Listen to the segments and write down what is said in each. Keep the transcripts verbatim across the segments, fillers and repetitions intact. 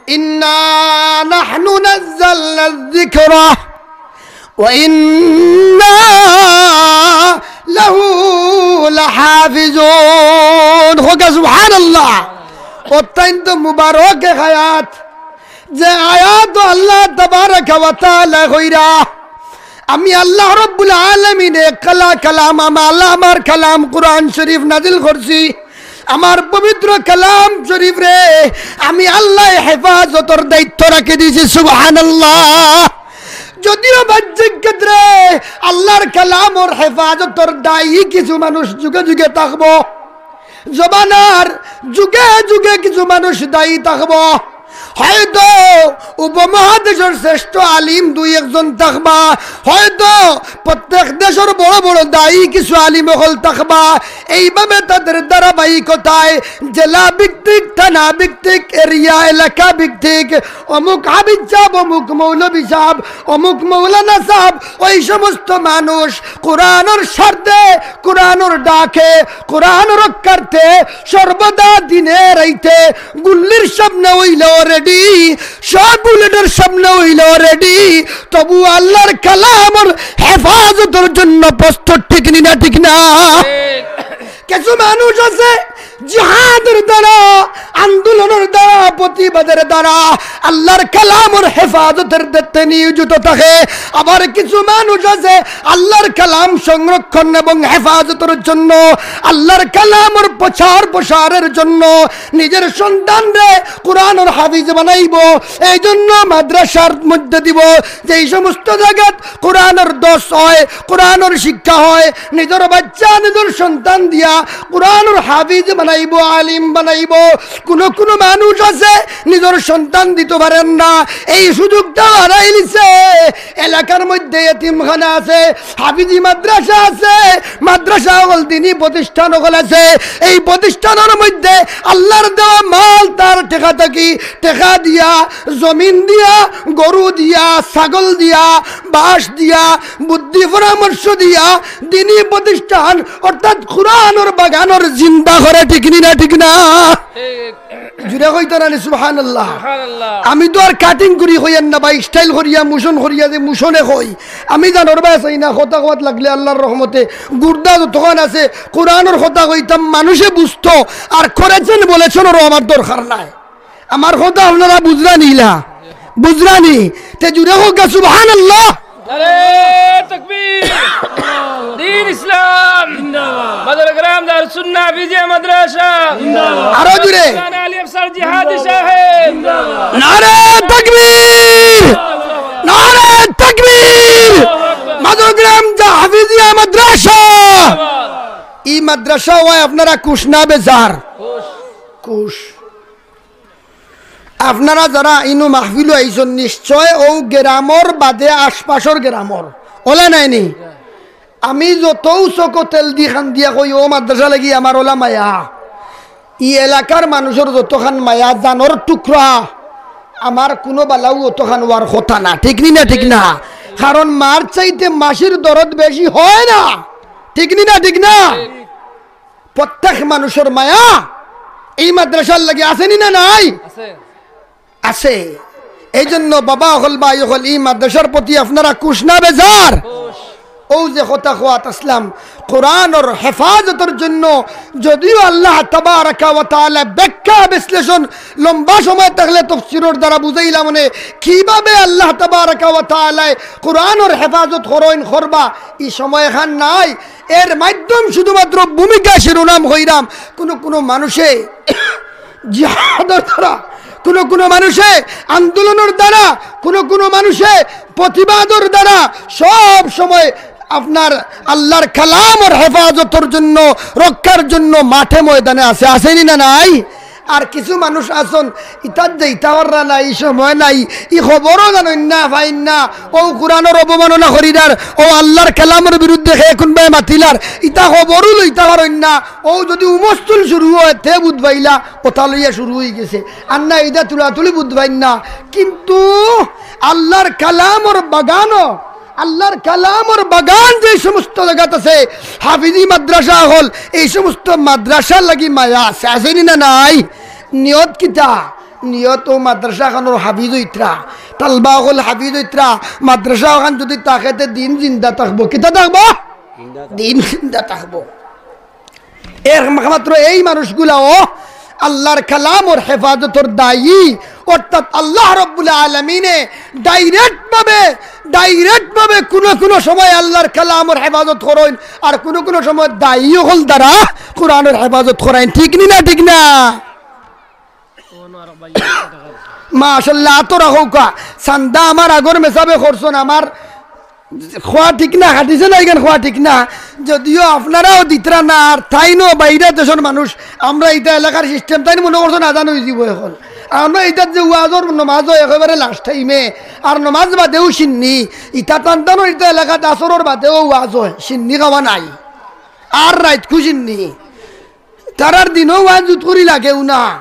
إنا نحن نزلنا الذكر وإنا له لحافظون। কউক্কা সুবহানাল্লাহ। অত্যন্ত মুবারক এক আয়াত, যে আয়াত আল্লাহ তাবারাকা ওয়া তাআলা কইরা, আমি আল্লাহ রাব্বুল আলামিনে কালা কালাম, আমা-, আল্লাহ আমার কালাম কোরআন শরীফ নাজিল করছি। আমার পবিত্র কালাম শরীফরে আমি আল্লায় হেফাজতর দায়িত্ব রাখি দিছি। সুবহানাল্লাহ। যদিও বাহ্যিক ক্ষেত্রে আল্লাহর কালামর হেফাজতর দায়ী কিছু মানুষ যুগে যুগে থাকবো, জমানার যুগে যুগে কিছু মানুষ দায়ী থাকবো। হয়তো উপমহাদেশর শ্রেষ্ঠ আলিম দুই একজন থাকবা, হয়তো প্রত্যেক দেশর বড় বড় দায়ী কিছু আলিম অকল থাকবা। এইভাবে তাদের ধারাবাহিকতায় জেলা ভিত্তিক, থানা ভিত্তিক, এরিয়া, এলাকা ভিত্তিক, অমুক হাফিজ সাব, অমুক মৌলভী সাব, অমুক মৌলানা সাব, ওই সমস্ত মানুষ কোরআনর স্বার্থে, কোরআনর ডাকে, কোরআন রক্ষার্থে সর্বদা দিনে রাইতে গুল্লির সামনে অইলেও রেডি, সব বুলেটর সামনে অইলেও রেডি। তবু আল্লাহর কালামর হেফাজতর জন্য প্রস্তুত, ঠিক নি না? ঠিক না? কিছু মানুষ আছে জিহাদর দ্বারা, আন্দোলনর দ্বারা, প্রতিবাদর দ্বারা আল্লাহর কালামর হেফাজতর দায়িত্বে নিয়োজিত থাকে। আবার কিছু মানুষ আছে আল্লাহর কালাম সংরক্ষণ এবং হেফাজতর জন্য, আল্লাহর কালামর প্রচার প্রসারের জন্য নিজের সন্তানরে কোরআনর হাফিজ বানাইবো। এই জন্য মাদ্রাসার মধ্যে দিবো, যেই সমস্ত জাগাত কোরআনর দর্স হয়, কোরআনর শিক্ষা হয়, নিজর বাচ্চা, নিজর সন্তান দিয়া কোরআনর হাফিজ বানাইবো, আলিম বানাইবো। কুনু কুনু মানুষ আছে, নিজর সন্তান দিতো পারের না, এই সুযোগটা হারাইলিছে। এলাকার মধ্যে এতিমখানা আছে, হাফিজি মাদ্রাসা আছে, মাদ্রাসা অকল, দিনি প্রতিষ্ঠান অকল আছে। এই প্রতিষ্ঠানর মধ্যে আল্লাহর দেওয়া মাল, তার টেকা থাকি, টেকা দিয়া, জমিন দিয়া, গরু দিয়া, ছাগল দিয়া, বাঁশ দিয়া, বুদ্ধি পরামর্শ দিয়া দিনি প্রতিষ্ঠান, অর্থাৎ কোরআনর বাগানর জিন্দা করে, ঠিক নি না? ঠিক না? ঠিক। জুরে কইতা নানি সুবহানাল্লাহ? সুবহানাল্লাহ। আমি তো আর cutting করি কইয়ার না বা style করিয়া, motion করিয়া যে motion-এ কই। আমি জানর বায় চাই না, কথা কওয়াত লাগলে আল্লাহর রহমতে গুর্দা যতখান আছে, কোরআনর কথা কইতাম, মানুষে বুঝতো, আর করেছেন বলেছেন, ওরও আমার দরকার নাই। আমার কথা আপনারা বুঝরা নি ইলা? বুঝরা নি? তে জুরে কউক্কা সুবহানাল্লাহ। নারে তাকবীর। দ্বীন ইসলাম জিন্দাবাদ। মাজার গ্রাম দারুস সুন্নাহ হাফিজিয়া মাদ্রাসা জিন্দাবাদ। আরো জুরে। আলী আফসার জিহাদি সাহেব জিন্দাবাদ। নারে তাকবীর। নারে তাকবীর। মাজার গ্রাম হাফিজিয়া মাদ্রাসা। ই মাদ্রাসা অয় আপনারা খুশ না বেজার? খুশ। আপনারা যারা ইনো মাহফিলো আইছন, নিশ্চয় অউ গ্রামর বাদে আশপাশর গ্রামর, অলা নায় নি? আমি যতউ চকু তেল দি কান্দিয়া কই, অউ মাদ্রাসা লাগি আমার অলা মায়া। ই এলাকার মানুষর যতখান মায়া, জানর টুকরা, আমার কুনু বালাউ অতখান অওয়ার কথা না, ঠিক নি না? ঠিক না? কারণ মার চাইতে মাসির দরদ বেশি হয় না, ঠিক নি না? ঠিক না? প্রত্যেক মানুষর মায়া ই মাদ্রাসার লাগি আছে নি না নাই? আছে। আছে। এই জন্য বাবা অকল, ভাই অকল, ই মাদ্রাসার প্রতি আপনারা খুশ না বেজার? খুশ। অউ যে কথা কওয়াত আছলাম, কোরআনর হেফাজতর জন্য যদিও আল্লাহ তাবারাকা ওয়া তাআলা ব্যাখ্যা বিশ্লেষণ লম্বা সময় থাকলে তফসিরর দ্বারা বুঝাইলাম, মানে, কিভাবে আল্লাহ তাবারাকা ওয়া তাআলায় কোরআনর হেফাজত করইন, করবা, ই সময়খান নাই। এর মাধ্যম শুধুমাত্র ভূমিকা শিরোনাম কইরাম। কুনু কুনু মানুষে জিহাদর দ্বারা, কুনু কুনু মানুষে আন্দোলনর দ্বারা, কুনু কুনু মানুষে প্রতিবাদর দ্বারা সব সময় আপনার আল্লাহর কালামর হেফাজতর জন্য, রক্ষার জন্য মাঠে ময়দানে আছে, আছে নি না নাই? আর কিছু মানুষ আছন, ইতাত যাইতা পাররা না, ই সময় নাই, ই খবরও জানইন না, পাইন না, অউ কোরআনর অবমাননা করিলার, অউ আল্লাহর কালামর বিরুদ্ধে কে কুনবায় মাতিলার, ইতা খবরও লইতা পারইন না। অউ যুদি হুলস্থুল শুরু অয়, তে বুঝবাইলা অতা লইয়া শুরু অইগেছে, আর না ইতা তুলাতুলি বুঝবাইন না। কিন্তু আল্লাহর কালামর বাগানো, আল্লাহর কালামর বাগান যে সমস্ত জাগাত আছে, হাফিজি মাদ্রাসা অকল, এই সমস্ত মাদ্রাসার লাগি মায়া আছে, আছে নি না নাই? নিয়ত কিতা? নিয়ত অউ মাদ্রাসা খানোর হাফিজ অইতরা, তালবা অকল হাফিজ অইতরা, মাদ্রাসা অখান যুদি থাকে তে দিন জিন্দা থাকবো। কিতা থাকবো? দিন জিন্দা থাকবো। একমাত্র এই মানুষগুলাও আল্লাহর কালামর হেফাজতর দায়ী, অর্থাৎ আল্লাহ রব্বুল আলামিনে direct ভাবে, direct ভাবে কুনু কুনু সময় আল্লাহর কালামর হেফাজত করইন, আর কুনু কুনু সময় দায়ী অকল দ্বারা কোরআনর হেফাজত করইন। ঠিক নি না? ঠিক না? মাশাআল্লাহ, আতো রাখউক্কা। চান্দা আমার আগর মেসাবে করছইন, আমার কওয়া ঠিক না, হাদিসে নাই কেন কওয়া ঠিক না। যদিও আপনারাও দিতরা না, আর তাইনও বাইরা দেশর মানুষ, আমরা ইতা এলাকার system, তাইন মনো করছইন আজান অইযিবো অখন। আমরা ইতাত যে ওয়াজর নমাজও একেবারে last time-এ, আর নমাজ বাদেও শিন্নি, ইতা টান টানো ইতা এলাকাত আসরর বাদেও ওয়াজ অয়, শিন্নি খাওয়া নাই, আর রাইতকু শিন্নি। তারার দিনও ওয়াজ জুত করি লাগেও না।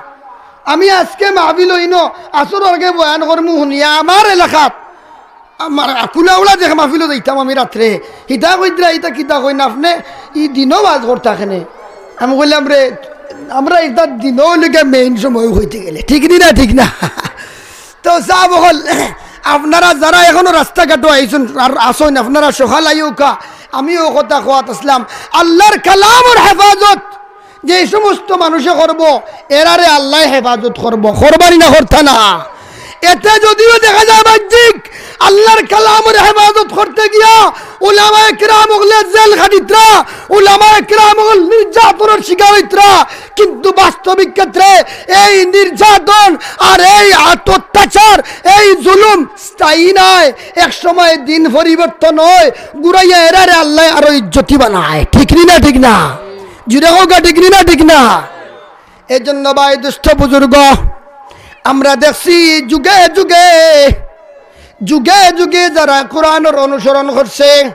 আমি আজকে মাহফিল অইন, আসর আগে বয়ান করমু হুনিয়া আমার এলাকাত। আমার আকুলাউলা দেখ মাহফিলো যাইতাম আমি রাত্রে। হিতা কইতরা, "ইতা কিতা কইন আপনে? ই দিনও ওয়াজ করতা কেনে?" আমি কইলাম, "রে, আমরা ইতা দিনও অইলে গিয়া main সময় অইতে গেলে।" ঠিক নি না? ঠিক না? তো সাব অকল, আপনারা যারা এখনো রাস্তাঘাটো আইছইন আর আছইন, আপনারা সকাল আইউক্কা। আমিও কথা কওয়াত আসলাম, আল্লাহর কালামর হেফাজত যে সমস্ত মানুষে করবো, এরারে আল্লায় হেফাজত করবো, করবা নি না করতা না? এতে যদিও দেখা যায় বাহ্যিক আল্লাহর কালামর হেফাজত করতে গিয়া উলামায়ে কেরাম অকলে জেল খাটিতরা, উলামায়ে কেরাম অকল নির্যাতনর শিকার অইতরা, কিন্তু বাস্তবিক ক্ষেত্রে এই নির্যাতন আর এই আত-, অত্যাচার, এই জুলুম স্থায়ী নায়। এক সময় দিন পরিবর্তন অয়, ঘুরাইয়া এরারে আল্লায় আরো ইজ্জতি বানায়। ঠিক নি না? ঠিক না? জুরে কউক্কা, ঠিক নি না? ঠিক না? এজন্য ভাই, দুস্থ বুজুর্গ, আমরা দেখছি যুগে যুগে, যুগে যুগে যারা কোরআনর অনুসরণ করছে,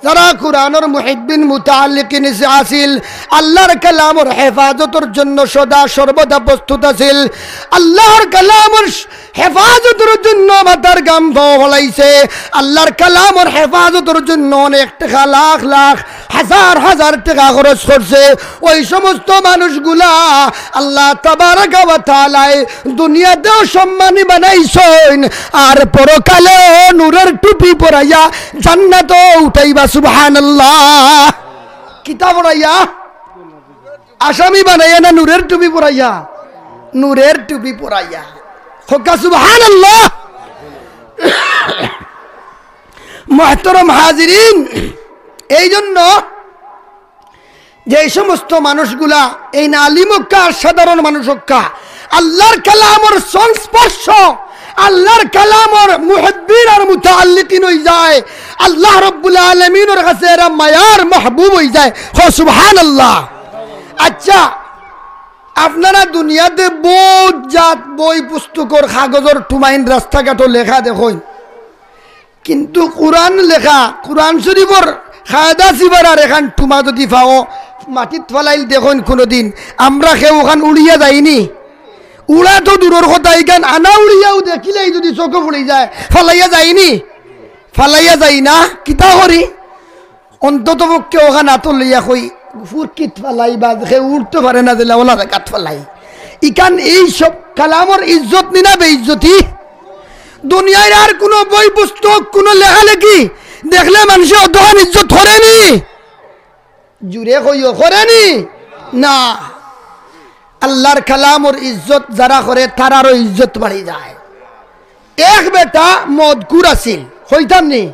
যারা কোরআনর মুহিব্বিন মুতাআল্লিকিন আছিল, আল্লাহর কালামর হেফাজতর জন্য সদা সর্বদা প্রস্তুত আছিল, আল্লাহর কালামর হেফাজতর জন্য মাথার ঘাম পাও ফালাইছে, আল্লাহর কালামর হেফাজতর জন্য অনেক টেকা, লাখ লাখ, হাজার হাজার টেকা খরচ করছে। ওই সমস্ত মানুষগুলা আল্লাহ তাবারাকা ওয়া তাআলায় দুনিয়াতেও সম্মানী বানাইছইন, আর পরকালেও নূরের টুপি পরাইয়া জান্নাতো উঠাইবা। সুবহানাল্লাহ। কিতা পরাইয়া? আসামি বানাইয়া না নূরের টুপি পরাইয়া? নূরের টুপি পরাইয়া। কউক্কা সুবহানাল্লাহ। মুহতারাম হাজিরিন, এই জন্য যে সমস্ত মানুষগুলা, এই না আলিম অউক্কা আর সাধারণ মানুষ অউক্কা, আল্লাহর কালামর সংস্পর্শ, আল্লাহর কালামর মুহিব্বিন আর মুতাআল্লিকিন অইযায়, আল্লাহ রাব্বুল আলামিনর কাছে এরা মায়ার মাহবুব অইযায়। কও সুবহানাল্লাহ। আচ্ছা, আপনারা দুনিয়াতে বউত জাত বই পুস্তকর কাগজর টুমাইন রাস্তাঘাটো লেখা দেখইন, কিন্তু কুরআন লেখা, কুরআন শরীফর কায়দা চিবার আর এখান টুমা যুদি পাও, মাটিত ফালাইল দেখইন কুনুদিন, আমরা কেউ অখান উড়িয়া যাইনি? উড়া তো দূরর কথা, ইখান আনা উড়িয়াও দেখিলেই যুদি চউখো পড়ি যায়, ফালাইয়া যাইনি? ফালাইয়া যাই না, কিতা করি? অন্তত পক্ষে অখান আতো লইয়া কই, ফুরকিত ফালাই বা কেউ উড়তো পারে না, দিলা ওলা জাগাত ফালাই। ইখান এই সব কালামর ইজ্জত নি না বেইজ্জতি? দুনিয়ার আর কুনু বই পুস্তক, কুনু লেখালেখি দেখলে মানষে অতখান ইজ্জত করেনি? জুরে কইও, করেনি? না। আল্লাহর কালামর ইজ্জত যারা করে, তারারও ইজ্জত বাড়ি যায়। এক বেটা মদখুর আছিল, কইতাম নি?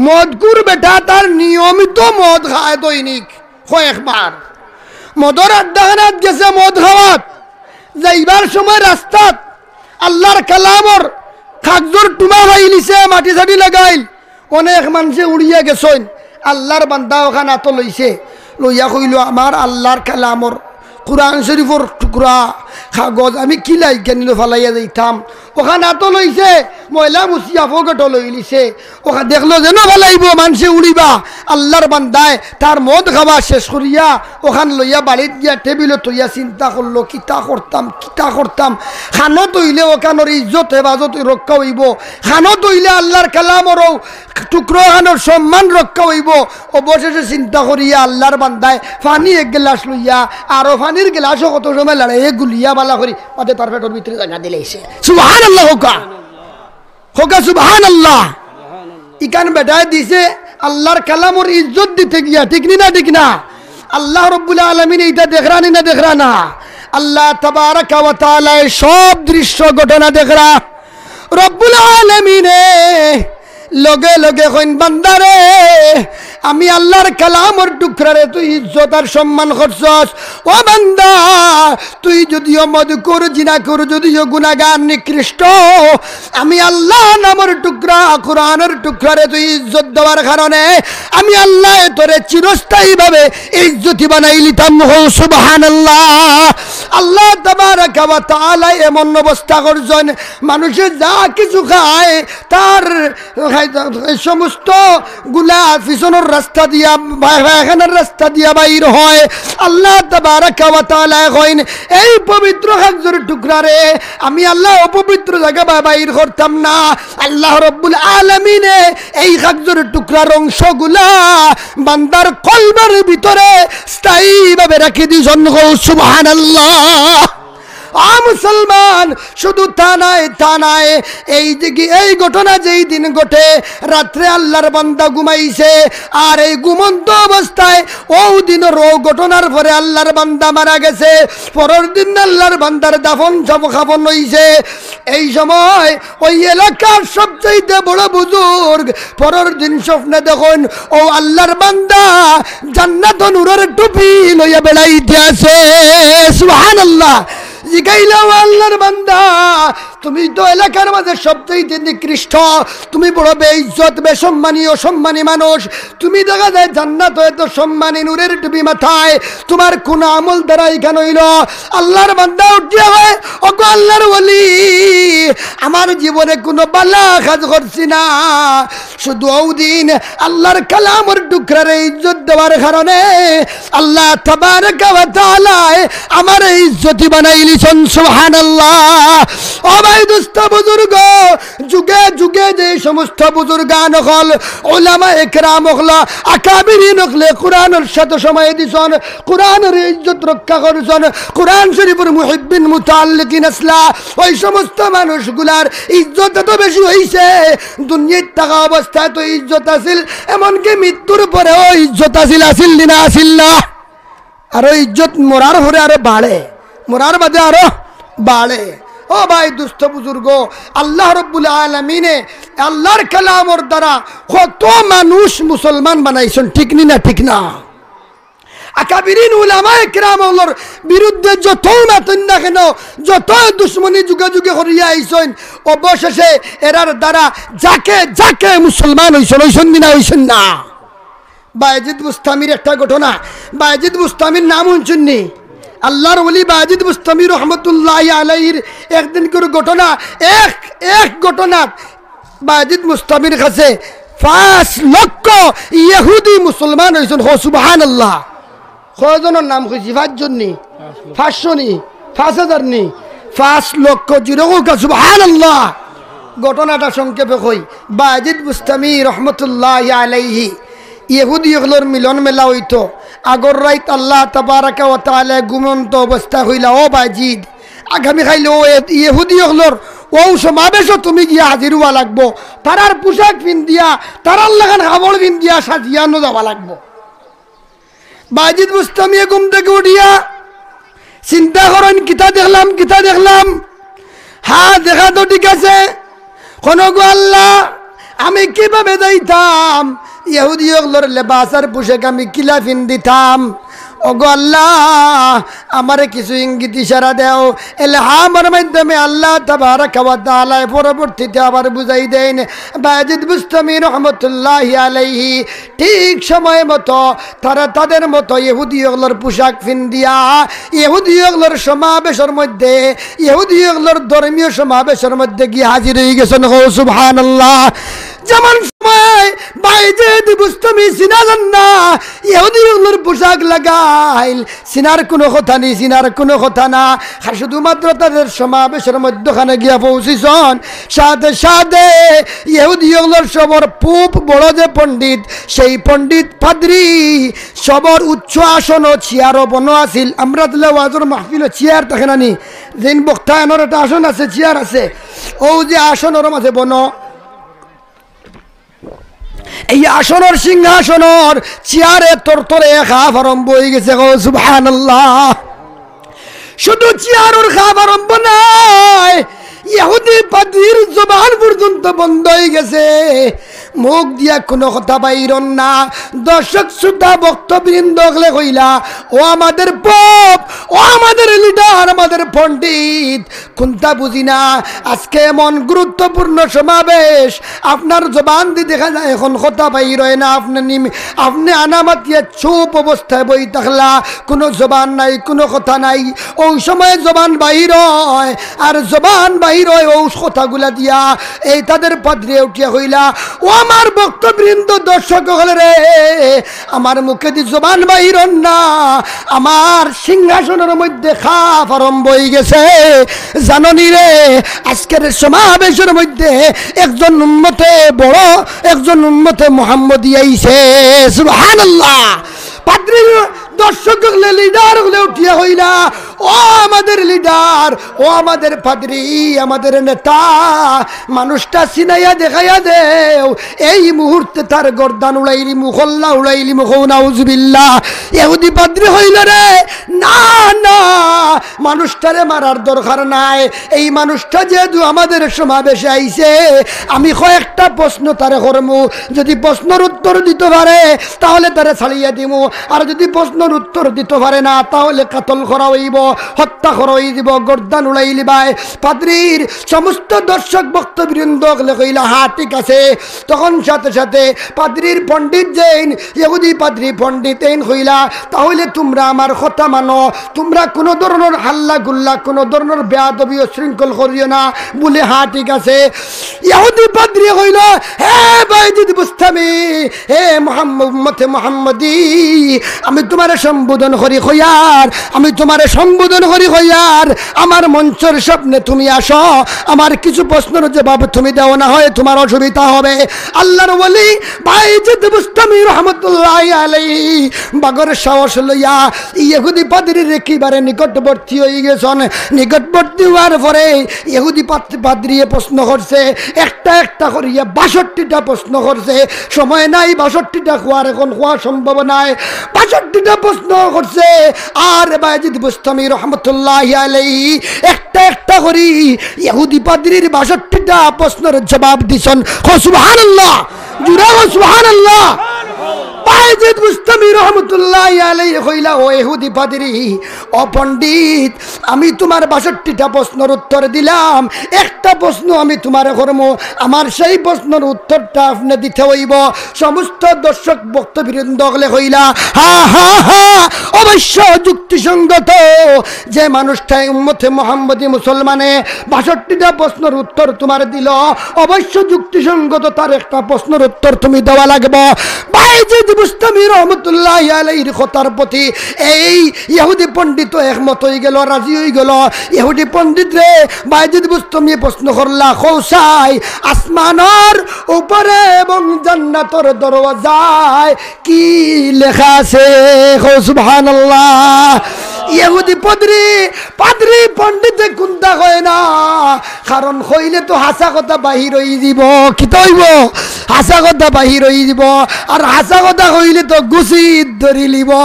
মদখুর বেটা তার নিয়মিত মদ খায় দৈনিক কয়েকবার। মদর আড্ডাখানাত গেছে মদ খাওয়াত, যাইবার সময় রাস্তাত আল্লাহর কালামর কাগজর টুমা পাইলিছে, মাটি সাটি লাগাইল। অনেক মানষে উড়িয়া গেছইন, আল্লাহর বান্দা অখান আতো লইছে, লইয়া কইলো, "আমার আল্লাহর কালামর কুরআন শরীফর টুকরা কাগজ আমি কিলা ইখান ফালাইয়া যাইতাম।" অখান আতো লইছে, ময়লা মুছিয়া পকেটো লইলিছে। অখান দেখলো যেন ফালাইবো, মানষে উড়িবা। আল্লাহর বান্দায় তার মদ খাওয়া শেষ করিয়া অখান লইয়া বাড়িত গিয়া টেবিলো থইয়া চিন্তা করলো, "কিতা করতাম, কিতা করতাম?" খানো থইলে অখানর ইজ্জত হেফাজত রক্ষা অইবো, খানো থইলে আল্লাহর কালামরও টুকরোখানর সম্মান রক্ষা অইবো। অবশেষে চিন্তা করিয়া আল্লাহর বান্দায় পানি এক গিলাস লইয়া, আরো পানির গিলাসও কত সময় লড়াইয়ে গুলি ইয়া বালা করি, বাদে তার পেটর ভিতরে জাগা দিলাইছে। সুবহানাল্লাহ কউক্কা। কউক্কা সুবহানাল্লাহ। ইখান বেটায় দিছে আল্লার কালামর ইজ্জত দিতে গিয়া, ঠিক নি না, ঠিক না? আল্লাহ রব্বুল আলামিনে ইতা দেখরা নি না দেখরা না? আল্লাহ তাবারাকা ওয়া তাআলায় সব দৃশ্য ঘটনা দেখরা। রব্বুল আলামিনে লগে লগে কইন, "বান্দারে, আমি আল্লার কালামর টুকরারে তুই ইজ্জত আর সম্মান করছস। ও বান্দা, তুই যদিও মদকুর, জিনাকুর, যদিও গুনাগার, নিকৃষ্ট, আমি আল্লার নামর টুকরা, কোরআনর টুকরারে তুই ইজ্জত দেওয়ার কারণে আমি আল্লায় তোরে চিরস্থায়ীভাবে ইজ্জতি বানাইলিতাম।" কও সুবহানাল্লাহ। আল্লাহ তাবারাকা ওয়া তাআলা এমন ব্যবস্থা করছইন, মানুষে যা কিছু খায়, তার এই সমস্ত গুলা পিছনর রাস্তা দিয়া, পায়খানার রাস্তা দিয়া বাইর হয়। আল্লাহ তাবারাকা ওয়া তাআলায় কইন, "এই পবিত্র কাগজর টুকরারে আমি আল্লাহ অপবিত্র জাগা বা-, বাইর করতাম না।" আল্লাহ রব্বুল আলামিনে এই কাগজর টুকরার অংশগুলা বান্দার কলবর ভিতরে স্থায়ীভাবে রাখি দিছইন। কও সুবহানাল্লাহ। আ মুসলমান, শুধু তা নায়, তা নায়, এই যে কি, এই ঘটনা যেই দিন ঘটে, রাত্রে আল্লার বান্দা ঘুমাইছে, আর এই ঘুমন্ত অবস্থায় অউ দিনর অউ ঘটনার পরে আল্লার বান্দা মারা গেছে, পরর দিন আল্লার বান্দার দাফন সব কাফন অইছে। এই সময় ওই এলাকার সবচাইতে বড় বুজুর্গ পরর দিন স্বপ্নে দেখইন, অউ আল্লার বান্দা জান্নাতো নূরর টুপি লইয়া বেড়াইতে আছে। সুবহানাল্লাহ। জিগাইলা, "ও আল্লার বান্দা, তুমি তো এলাকার মাঝে সবচাইতে নিকৃষ্ট, তুমি বড় বেইজ্জত, বেসম্মানী, অসম্মানী মানুষ, তুমি দেখা যায় জান্নাতো এত সম্মানী, নূরর টুপি মাথায়, তুমার কুন আমল দ্বারা ইখান অইলো?" আল্লার বান্দা উঠিয়া কয়, "ওগো আল্লার ওলি, আমার জীবনে কুনু বালা কাজ করছি না, শুধু অউ দিন আল্লার কালামর টুকরারে ইজ্জত দেওয়ার কারণে আল্লাহ তাবারাকা ওয়া তাআলায় আমারে ইজ্জতি বানাইলিছইন।" সুবহানাল্লাহ। ও ভাই, দোস্ত, বুজুর্গ, যুগে যুগে যে সমস্ত বুজুর্গান অকল, উলামা একরাম অকল, আকাবিরিন অকলে কোরআনর সাথে সময় দিছইন, কোরআনর ইজ্জত রক্ষা করছইন, কোরআন শরীফর মুহিব্বিন মুতাআল্লিকিন আছলা, ওই সমস্ত মানুষগুলার ইজ্জত এত বেশি অইছে, দুনিয়াত থাকা অবস্থায় তো ইজ্জত আছিল, এমনকি মৃত্যুর পরেও ইজ্জত আছিল, আছিল নি না আছিল না? আরো ইজ্জত মরার পরে আরো বাড়ে, মরার বাদে আরো বাড়ে। ও ভাই, দোস্ত বুজুর্গ, আল্লাহ রব্বুল আলামিনে আল্লার কালামর দ্বারা কত মানুষ মুসলমান বানাইছইন, ঠিক নি না, ঠিক না? আকাবিরিন উলামায়ে কেরাম অকলর বিরুদ্ধে যতউ মাতইন না কেন, যতউ দুশমনি যুগে যুগে করিয়া আইছইন, অবশেষে এরার দ্বারা যাকে যাকে মুসলমান অইছইন, অইছইন নি না, অইছইন না? বায়েজিদ বুস্তামির একটা ঘটনা। বায়েজিদ বুস্তামির নাম হুনছইন নি? আল্লার ওলি বায়েজিদ বুস্তামি রহমতুল্লাহি আলাইহির একদিনকুর ঘটনা, এক, এক ঘটনা। বায়েজিদ বুস্তামির কাছে পাঁচ লক্ষ ইহুদি মুসলমান অইছইন। কও সুবহানাল্লাহ। কয়জনর নাম কইছি? পাঁচজন নি? পাঁচশো নি? পাঁচ হাজার নি? পাঁচ লক্ষ। জোরে কউক্কা সুবহানাল্লাহ। ঘটনাটা সংক্ষেপে কই, বায়েজিদ বুস্তামি রহমতুল্লাহি আলাইহি ইহুদি অকলর মিলন মেলা অইতো। আগর রাইত আল্লাহ তাবারাকা ওয়া তাআলা ঘুমন্ত অবস্থায় কইলা, "ও বায়েজিদ, আগামী কাইল অউ এ-, ইহুদি অকলর অউ সমাবেশো তুমি গিয়া হাজির অওয়া লাগবো। তারার পোশাক পিন্দিয়া, তারার লাখান কাপড় পিন্দিয়া সাজিয়া নু যাওয়া লাগবো।" বাজিদ বুস্তামিয়ে ঘুম থাকি উঠিয়া চিন্তা করইন, "কিতা দেখলাম, কিতা দেখলাম? হ্যাঁ, দেখা তো ঠিক আছে। অখন গো আল্লাহ, আমি কিভাবে যাইতাম? ইহুদি অকলর লেবাস আর পোশাক আমি কিলা পিন্দিতাম? ওগো আল্লাহ, আমারে কিছু ইঙ্গিত ইশারা দেও।" এলহামর মাধ্যমে আল্লাহ তাবারাকা ওয়া তাআলায় পরবর্তীতে আবার বুঝাই দেইন। বাজিদ বুস্তামি রহমতুল্লাহি আলাইহি ঠিক সময় মতো তারা তাদের মতো ইহুদি অকলর পোশাক পিন্দিয়া ইহুদি অকলর সমাবেশর মধ্যে, ইহুদি অকলর ধর্মীয় সমাবেশর মধ্যে গিয়া হাজির অইগেছইন। কও সুবহানাল্লাহ। যেমন সময় বাইজিদ বুস্তামি চিনা যার না, ইহুদি অকলর পোশাক লাগাইল, চিনার কুনু কথা নি, চিনার কুনু কথা না। আর শুধুমাত্র তাদের সমাবেশর মধ্যখানে গিয়া পৌঁছিছন, সাথে সাথে ইহুদি অকলর সবর খুব বড় যে পণ্ডিত, সেই পণ্ডিত পাদ্রী সবর উচ্চ আসন ও চেয়ারও বনো আছিল। আমরা দিলে ওয়াজর মাহফিলো চেয়ার থাকে না নি, যেইন বক্তা এনর একটা আসন আছে, চেয়ার আছে, অউ যে আসনর মাঝে বনো, এই আসনর সিংহাসনর চেয়ারে তরতরে খাপ আরম্ভ অইগেছে। কও সুবহানাল্লাহ। শুধু চেয়ারর খাপ আরম্ভ নায়, ইহুদি পাদ্রীর জবান পর্যন্ত বন্ধ অইগেছে, মুখ দিয়া কুনু কথা বাইরর না। দর্শক শ্রোতা ভক্তবৃন্দ অকলে কইলা, ও আমাদের পোপ, ও আমাদের লিডার, আমাদের পণ্ডিত, কুনতা বুঝি না, আজকে এমন গুরুত্বপূর্ণ সমাবেশ, আপনার জবান দি দেখা যায় অখন কথা বাইর অয় না, আপনে নিম-, আপনে আনা মাতিয়া চুপ অবস্থায় বই থাকলা, কুনু জবান নাই, কুনু কথা নাই। অউ সময় জবান বাইর অয়, আর জবান বাইর অয় অউ কথাগুলা দিয়া। এই তাদের পাদ্রীয়ে উঠিয়া কইলা, ও আমার ভক্তবৃন্দ, দর্শক অকলরে, আমার মুখেদি জবান বাইরর না, আমার সিংহাসনর মধ্যে খাপ আরম্ভ অইগেছে। জানো নি রে, আজকের সমাবেশর মধ্যে একজন উম্মতে বড়, একজন উম্মতে মুহাম্মদী আইছে। সুবহানাল্লাহ। পাদ্রী, দর্শক অকলে, লিডার অকলে উঠিয়া কইলা, ও আমাদের লিডার, ও আমাদের পাদ্রী, আমাদের নেতা, মানুষটা চিনাইয়া দেখাইয়া দেও, এই মুহূর্তে তার গর্দান উড়াইলিমু, কল্লা উড়াইলিমু। কও নাউজুবিল্লাহ। ইহুদি পাদ্রী কইল, রে না, না, মানুষটারে মারার দরকার নাই। এই মানুষটা যেহেতু আমাদের সমাবেশে আইছে, আমি কয়েকটা প্রশ্ন তারে করমু। যদি প্রশ্নর উত্তর দিতো পারে, তাহলে তারে ছাড়িয়া দিমু। আর যদি প্রশ্নর উত্তর দিতো পারে না, তাহলে কাতল করা অইবো, হত্যা করা অইযিবো, গর্দান উড়াইলিবায়। পাদ্রীর সমস্ত দর্শক ভক্তবৃন্দ অকলে কইলা, হ্যাঁ, ঠিক আছে। তখন সাথে সাথে পাদ্রীর পণ্ডিত যেইন, ইহুদি পাদ্রী পণ্ডিত এইন কইলা, তাহলে তুমরা আমার কথা মানো, তুমরা কুনু ধরনর হাল্লা গুল্লা, কুনু ধরনর বেয়াদবি অশৃঙ্খল করিও না। বুলে, হ্যাঁ, ঠিক আছে। ইহুদি পাদ্রী কইল, হে বাইজিদ বুস্তামি, হে মোহাম্মদ, উম্মতে মোহাম্মদী, আমি তুমারে সম্বোধন করি কইয়ার, আমি তুমারে সম্বোধন করি কইয়ার, আমার মঞ্চর সামনে তুমি আসো, আমার কিছু প্রশ্নর জবাব তুমি দেও, না হয় তুমার অসুবিধা হবে। আল্লাহর ওলি বাইজিদ বুস্তামি রহমতুল্লাহি আলাইহি বাঘর সাহস লইয়া ইহুদি পাদ্রীর একেবারে নিকটবর্তী অইগেছন। নিকটবর্তী অওয়ার পরে ইহুদি পাদ-, পাদ্রীয়ে প্রশ্ন করছে, একটা একটা করিয়া বাষট্টিটা প্রশ্ন করছে। সময় নাই বাষট্টিটা কওয়ার, অখন কওয়া সম্ভব নায়। বাষট্টিটা প্রশ্ন করছে, আর বাইজিদ বুস্তামি রহমতুল্লাহি আলাইহি একটা একটা করি ইহুদি পাদ্রীর বাষট্টিটা প্রশ্নর জবাব দিছন। কও সুবহানাল্লাহ। জুরে কও সুবহানাল্লাহ। বাইজিদ বুস্তামি রহমতুল্লাহি আলাইহি কইলা, ও ইহুদি পাদ্রী, ও পণ্ডিত, আমি তুমার বাষট্টিটা প্রশ্নর উত্তর দিলাম, একটা প্রশ্ন আমি তুমারে করমু, আমার সেই প্রশ্নর উত্তরটা আপনে দিতে অইবো। সমস্ত দর্শক ভক্তবৃন্দ অকলে কইলা, হা হা হা, অবশ্য যুক্তিসঙ্গত। যে মানুষটায় উম্মতে মোহাম্মদী মুসলমানে বাষট্টিটা প্রশ্নর উত্তর তুমারে দিল, অবশ্য যুক্তিসঙ্গত তার একটা প্রশ্নর উত্তর তুমি দেওয়া লাগবো। বাইজিদ বুস্তামি রহমতুল্লাহি আলাইহির কথার প্রতি এই ইহুদি পণ্ডিত একমত অইগেল, রাজি অইগেল। ইহুদি পণ্ডিতরে বাইজিদ বুস্তামি প্রশ্ন করলা, কও চাই, আসমানর উপরে এবং জান্নাতর দরওয়াজায় কি লেখা আছে? কও সুবহানাল্লাহ। ইহুদি পাদ্রী, পাদ্রী পণ্ডিতে কুন্তা কয় না, কারণ কইলে তো হাছা কথা বাহির অইযিবো। কিতা অইবো? হাছা কথা বাহির অইযিবো। আর হাছা কথা কইলে তো গুছিত ধরিলিবো,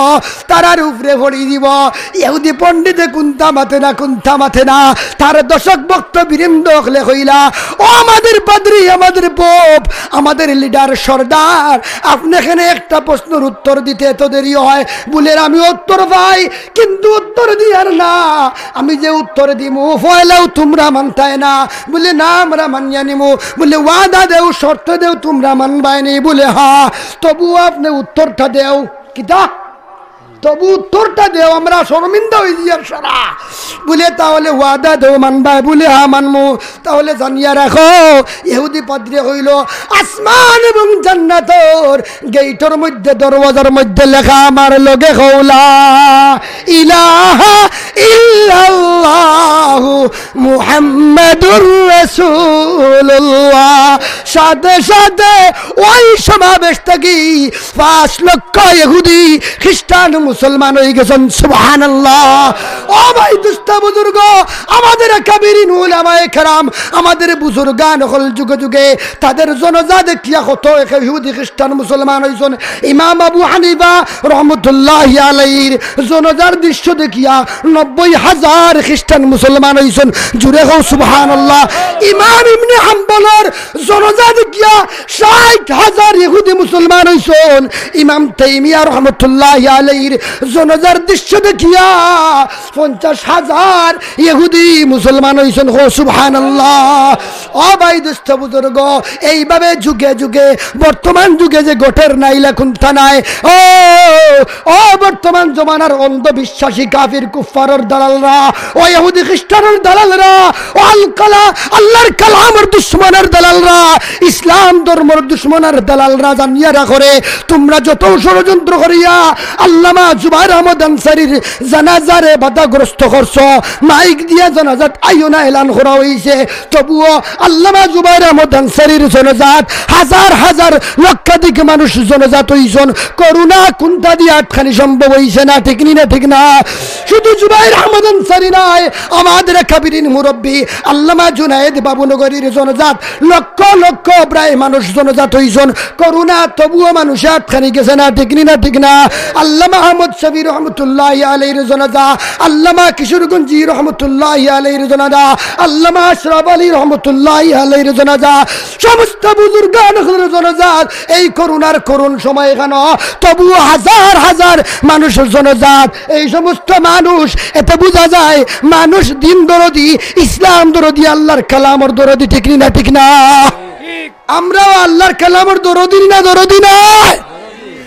তারার উপরে পড়িযিবো। ইহুদি পণ্ডিতে কুন্তা মাতে না, কুন্তা মাতে না। তার দর্শক ভক্তবৃন্দ অকলে কইলা, ও আমাদের পাদ্রী, আমাদের পোপ, আমাদের লিডার, সর্দার, আপনে কেনে একটা প্রশ্নর উত্তর দিতে এত দেরি অয়? বুলে, আমি উত্তর পাই, কিন্তু উত্তর দিয়ার না। আমি যে উত্তর দিমু, পয়লাউ তুমরা মানতায় না। বুলে, না, আমরা মানিয়া নিমু। বুলে, ওয়াদা দেও, শর্ত দেও, তুমরা মানবায় নি? বুলে, হা। তবুও আপনে উত্তরটা দেও। কিতা? তবু উত্তরটা দেও, আমরা শরমিন্দা অইযিয়ার সারা। বুলে, "তাহলে ওয়াদা দেও, মানবায়?" বুলে, "হ্যাঁ, মানমু।" তাহলে জানিয়া রাখো, ইহুদি পাদ্রিয়ে কইলো, "আসমান এবং জান্নাতর গেইটর মধ্যে, দরওয়াজার মধ্যে লেখা আমার লগে কও লা ইলাহা ইল্লাল্লাহু মুহাম্মাদুর রাসূলুল্লাহ।" সাথে সাথে ওই সমাবেশ থাকি পাঁচ লক্ষ ইহুদি, খ্রিস্টান, মুসলমান অইগেছইন। সুবহানাল্লাহ। ও ভাই, দুস্ত বুজুর্গ, আমাদের আকাবিরিন উলামায়ে কেরাম, আমাদের বুজুর্গান অকল যুগে যুগে তাদের জনাজা দেখিয়া কত ইহুদি, খ্রিস্টান, মুসলমান অইছইন। ইমাম আবু হানিফা রহমতুল্লাহি আলাইহির জনাজার দৃশ্য দেখিয়া নব্বই হাজার খ্রিস্টান, মুসলমান অইছইন। জুরে কও সুবহানাল্লাহ। ইমাম ইবনে হাম্বলর জনাজা দেখিয়া ষাইট হাজার ইহুদি মুসলমান অইছইন। ইমাম তাইমিয়া রহমতুল্লাহি আলাইহির জনাজার দৃশ্য দেখিয়া পঞ্চাশ হাজার ইহুদি মুসলমান অইছইন। কও সুবহানাল্লাহ। ও ভাই, দুস্ত বুজুর্গ, এইভাবে যুগে যুগে, বর্তমান যুগে যে ঘটের না, ইলা কুন্তা নায়। ও, ও বর্তমান জমানার অন্ধবিশ্বাসী কাফির কুফফারর দালালরা, ও ইহুদি খ্রিস্টানর দালালরা, ও আল কালা-, আল্লাহর কালামর দুশমনর দালালরা, ইসলাম ধর্মর দুশমনর দালালরা, জানিয়া রাখো রে, তোমরা যত ষড়যন্ত্র করিয়া আল্লামা জুবায়ের আহমদ আনসারীর জানাজারে বাধাগ্রস্ত করছো, মাইক দিয়া জানাজাত আইও না এলান করা অইছে, তবুও আল্লামা জুবায়ের আহমদ আনসারীর জানাজাত হাজার হাজার লক্ষাধিক মানুষ জানাজাত অইছইন। করোনা কুন্তা দিয়া আটকানি সম্ভব অইছে না, ঠিক নি না? ঠিক না? শুধু জুবায়ের আহমদ আনসারী নায়, আমাদের আকাবিরিন মুরব্বি আল্লামা জুনায়েদ বাবুনগরীর জানাজাত লক্ষ লক্ষ প্রায় মানুষ জানাজাত অইছইন। করোনা তবুও মানুষে আটকানি গেছে না, ঠিক নি না? ঠিক না? আল্লামা আহমদ শফি রহমতুল্লাহি আলাইহির জানাজা, আল্লামা কিশোরগঞ্জি রহমতুল্লাহি আলাইহির জানাজা, আল্লামা আশরাফ আলী রহমতুল্লাহি আলাইহির জানাজা, সমস্ত বুজুর্গান অকলর জানাজা, এই করোনার করুণ সময় এখানো তবুও হাজার হাজার মানুষর জানাজা। এই সমস্ত মানুষ, এতে বুঝা যায় মানুষ দিন দরদি, ইসলাম দরদি, আল্লাহর কালামর দরদি, ঠিক নি না? ঠিক না? আমরাও আল্লাহর কালামর দরদি নি না, দরদি নায়?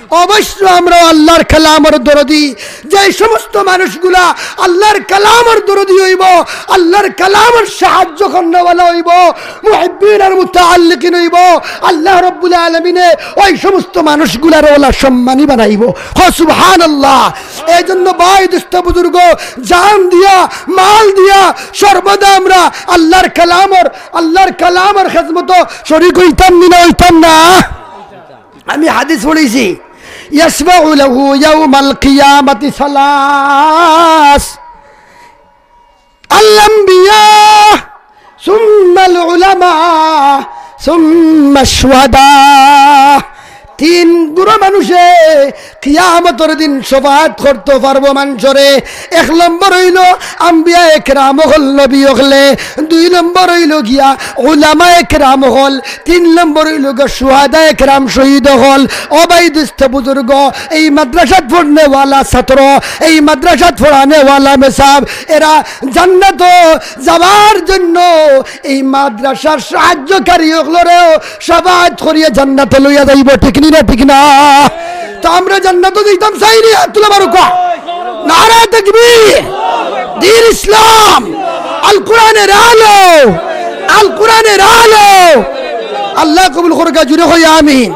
অবশ্য আমরাও আল্লাহর কালামর দরদি। যে সমস্ত মানুষগুলা আল্লাহর কালামর দরদি অইবো, আল্লাহর কালামর সাহায্য করনেওয়ালা অইবো, মুহিব্বিন আর মুতাআল্লিকিন অইবো, আল্লাহ রাব্বুল আলামিনে ওই সমস্ত মানুষগুলারে ওলা সম্মানী বানাইবো। হ সুবহানাল্লাহ। এই জন্য ভাই, দুস্ত বুজুর্গ, জান দিয়া, মাল দিয়া সর্বদা আমরা আল্লাহর কালামর, আল্লাহর কালামর খেদমতো শরিক অইতাম নি না, অইতাম না? আমি হাদিস পড়ছি, ইয়াশফাউ লাহু ইয়াউমাল কিয়ামাতি সালাস, আল আম্বিয়া, সুম্মাল উলামা, সুম্মাশ শুহাদা। তিন গুরু মানুষে কিয়ামতর দিন শফাআত করতো পারবো মানষরে। এক নম্বর অইলো আম্বিয়া একরাম অকল, নবী অকলে। দুই নম্বর অইলো গিয়া উলামা একরাম অকল। তিন নম্বর অইলো গিয়া শুহাদা একরাম, শহীদ অকল। ও ভাই, দুস্ত বুজুর্গ, এই মাদ্রাসাত পড়নেওয়ালা ছাত্র, এই মাদ্রাসাত পড়ানেওয়ালা মেসাব, এরা জান্নাতো যাওয়ার জন্য এই মাদ্রাসার সাহায্যকারী অকলরেও শফাআত করিয়া জান্নাতো লইয়া যাইবো, ঠিক নি না? ঠিক না? তো আমরা জান্নাতো যাইতাম চাই নি? হাত তুলা মারুক্কা। নারায়ে তাকবীর। দ্বীন ইসলাম। আল কোরআনের আলো। আল কোরআনের আলো। আল্লাহ কবুল করুক্কা, জুরে কই আমিন।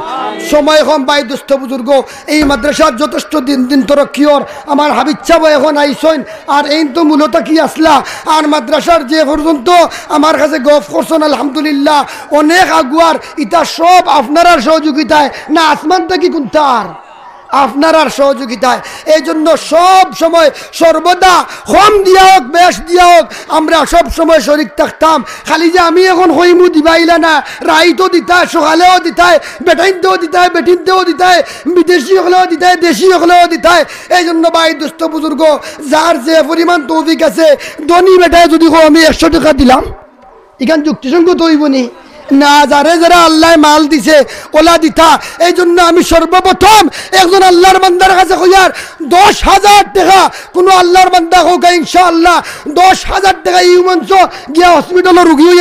সময় কম ভাই, দুস্ত বুজুর্গ, এই মাদ্রাসার যথেষ্ট দিন দিন তরক্কি অর। আমার হাফিজ সাব অখন আইছইন, আর এইন তো মূলত কি আছলা, আর মাদ্রাসার যে পর্যন্ত আমার কাছে গফ করছইন, আলহামদুলিল্লাহ, অনেক আগুয়ার। ইতা সব আপনারার সহযোগিতায়, না আসমান থাকি কুন্তা আর? আপনারার সহযোগিতায়। এই জন্য সব সময় সর্বদা কম দিয়া অউক, বেশ দিয়া অউক, আমরা সব সময় শরিক থাকতাম। খালি যে আমি অখন কইমু দিবা ইলা না, রাইতো দিতায়, সকালেও দিতায়, বেটাইন্তেও দিতায়, বেটিন্তেও দিতায়, বিদেশি অকলেও দিতায়, দেশি অকলেও দিতায়। এই জন্য ভাই, দুস্ত বুজুর্গ, যার যে পরিমাণ তৌফিক আছে, ধনী বেটায় যুদি কয় আমি একশো টেকা দিলাম, ইখান যুক্তিসঙ্গত অইবো নি? না, যারে যারে আল্লায় মাল দিছে, ওলা দিতা। এই জন্য আমি সর্বপ্রথম একজন আল্লার বান্দার কাছে কইয়ার, দশ হাজার টেকা কুনু আল্লার বান্দা কউক্কা, ইনশাআল্লাহ, দশ হাজার টেকা ই মঞ্চ গিয়া হসপিটালো রুগী